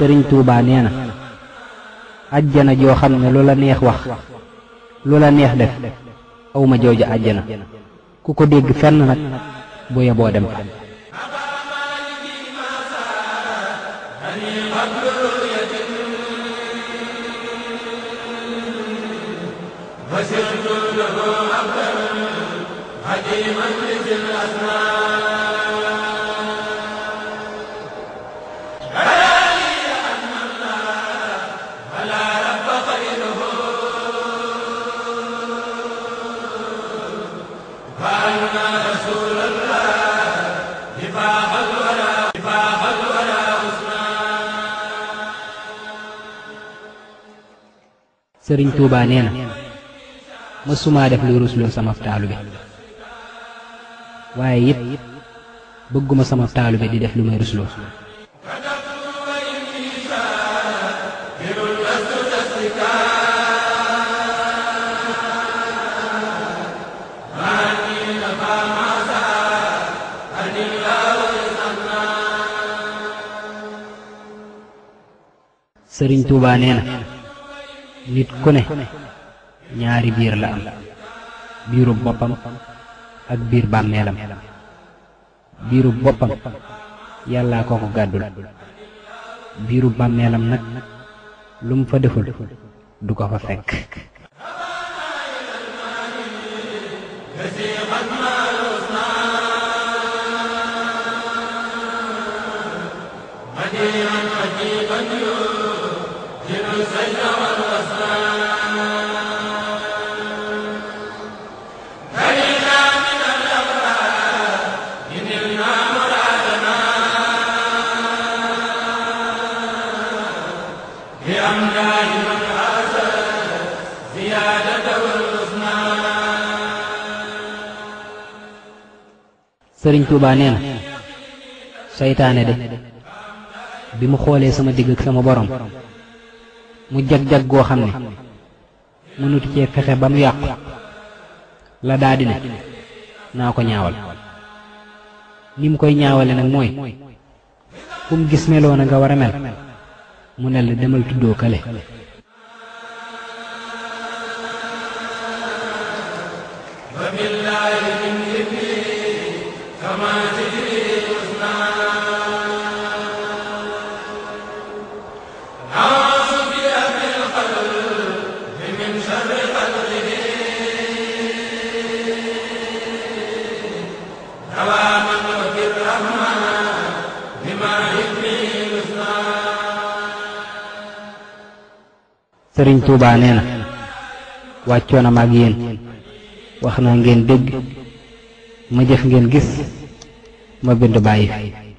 Sëriñ Tuubaa nee na àjjana joo xam ne lu la neex wax lu la neex def awma jooju àjjana ku ko dégg fenn nag bu yeboo dem fa Sëriñ Tuubaa nee na mësuma def lu rusloo sama taalube waaye it bëgguma sama taalube di def lu may rusloo Sëriñ Tuubaa nee na nit ku ne ñaari biir la am biiru boppam ak biir bàmmeelam biiru boppam yàllaa ko ko gàddul biiru bàmmeelam nag lu mu fa deful du ko fa fekk Sëriñ Tuubaa nee na seytaane de bi mu xoolee sama digg ak sama borom mu jag-jag goo xam ne mënutu cee fexe ba mu yàqu la daa di ne naa ko ñaawal ni mu koy ñaawale nag mooy fu mu gis meloo na nga war a mel mu ne la demal tuddoo kale Sëriñ Tuubaa nee na wàccoon na ma ak yéen wax naa ngeen dégg ma jëf ngeen gis ma bind bàyyi fi